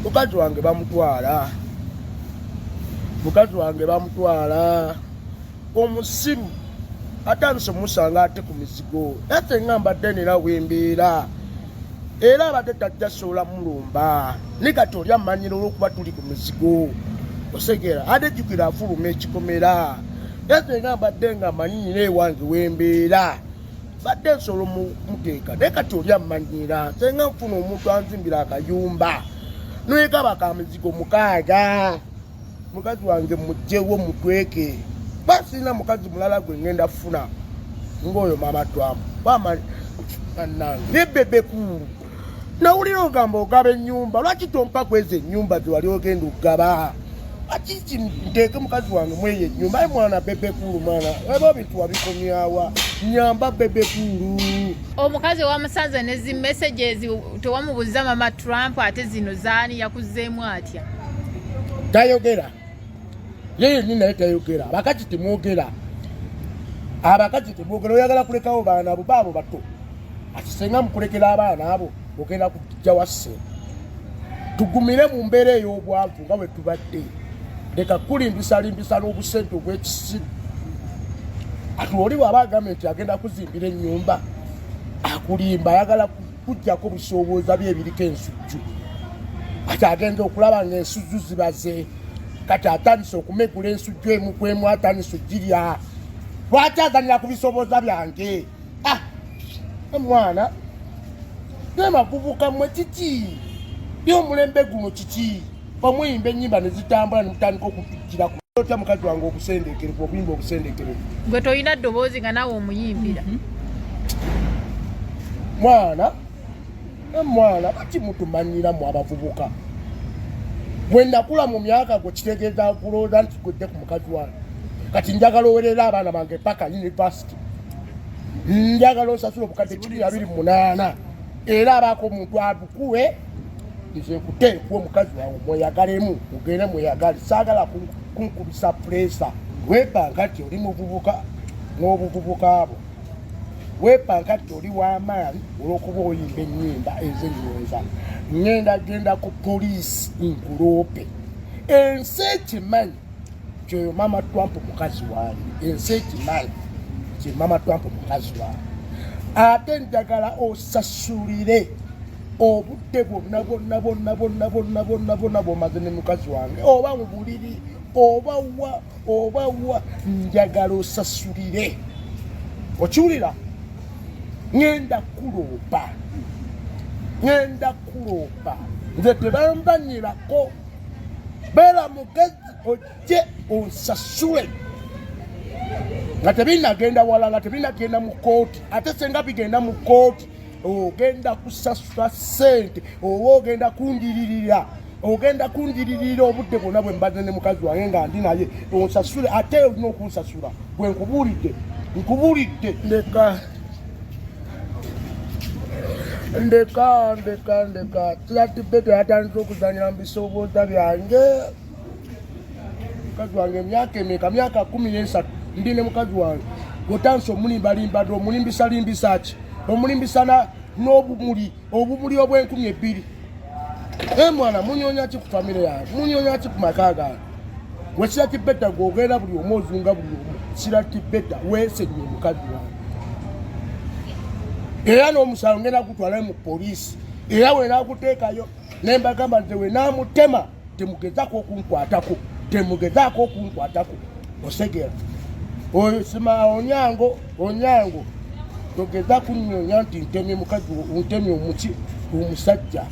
Mukazi wange bamutwala, mukazi wange bamutwala. Omusiru atandise omusanga ate ku mizigo, ate nga mbadde nera wembeera, era abadde tajja sobola mulumba. Ne kati oli amanyira olwokuba tuli ku mizigo, osegera ate jjukira afuluma ekikomera. Ate nga mbadde nga manyi nyina ewange wembeera, badde nsobola omuteeka, naye kati oli amanyira. Senga nfuna omuntu anzimbira akayumba nwekaba ka mizigo 6, mukazi wange mugyewo mutweke, basirina mukazi mulala gwe ngenda funa ng'oyo mama twamu bamannange. Ne Bebe Cool, nawulira ogamba ogaba ennyumba, lwaki tompa kweza ennyumba ze wali ogenda okugaba? Lwaki nteeke mukazi wange mweyo ennyumba? Aye mwana Bebe Cool, mwana, eba bintu wabikomyawa? Nyamba, Bebe Cool. Omukazi wamusanze ne zi messages, tewamubuuza mama Trump ate zino zaani? Yakuzzeemu atya? Tayogera ye yennyini, naye tayogera. Abakazi temwogera, abakazi temwogera. Oyagala kulekawo baana abo baabo bato, ati senga mukulekera abaana abo ogenda kujja wasse. Tugumire mu mbeera ey'obwavu nga bwe tubadde. Leka kulimbisalimbisa n'obusente obw'ekisiru. Ati oli bw'aba agambye nti agenda kuzimbira ennyumba, akulimba, ayagala kujjako busoobooza bye ebiriko ensujju. Ati agenda okulaba ng'ensujju zibaze, kati atandise okumegula ensujju emu ku emu, atandise ogirya. Lwaki azanira ku bisobooza byange? Ah, omwana nemakubuka mmwe, kiki byomulembe guno? Kiki omuyimba ennyimba ne zitambula ne mutandika okutujjirako? Otya mukazi wange obusendeekerevu, obuyimba obusendeekerevu? Gwe tolina ddoboozi nga naawe omuyimbira. Mwana, mwana, baki mutumanyiramu abavubuka? Bwe nakula mu myaka gwe, kitegeeza kulowooza nti gwedde ku mukazi wange. Kati njagala owerera abaana bange paka university, njagala osasula obukadde 128, era abaako omuntu abukuwe, nze nkuteekuwa omukazi wawe mweyagalemu, mugende mweyagale. Saagala kunkubisa pressure. Wepanka nti oli muvubuka n'obuvubuka bwo, wepanka nti oli w'amaanyi olw'okuba oyimba ennyimba ez'ennyonza. Ŋŋenda genda ku poliisi nkuloope, ensi ekimanyi kyoyo mama Trump mukazi wange, ensi ekimanyi kye mama Trump mukazi wange. Ate njagala osasulire obudde bwonna bwonna bwonna bwonna bwonna bwonna bwonna bwomaze ne mukazi wange, oba mu buliri oba wa oba wa, njagala osasulire. Okiwulira? Ŋŋenda kuloopa, ŋŋenda kuloopa. Nze tebanvanyirako. Beera mugezi ojje onsasule nga tebinagenda wala, nga tebinagenda mu kooti. Ate senga bigenda mu kooti, ogenda kusasula ssente oba ogenda kundiririra, ogenda kundiririra obudde bwonna bwe mbadde ne mukazi wange nga ndi naye, onsasule. Ate olina okunsasula gwe nkubuulidde, nkubuulidde. Ndeka, ndeka, ndeka, ndeka. Kiratibete yatandise okuzanyira mu bisoobooza byange. Mukazi wange emyaka emeka? Myaka 13 ndi ne mukazi wange, otandise omulimbalimba, omulimbisalimbisa ki? Omulimbisa n'obumuli, obumuli obw'enkumi 2. E mwana, munyonya ki ku famire yange? Munyonya ki ku maka gange? Wekira kibeta gwogera buli omu, ozunga buli omu. Kira kibeta weesenye omukazi wange, era n'omusango ngenda gutwalayo mu poliisi, era wenaguteekayo nembagamba nze wenamutema, temugezaako okunkwatako, temugezaako okunkwatako. Osegera oyo sima onyango, onyango togeza kunyonya nti ntemye mukazi, ntemye omuki omusajja.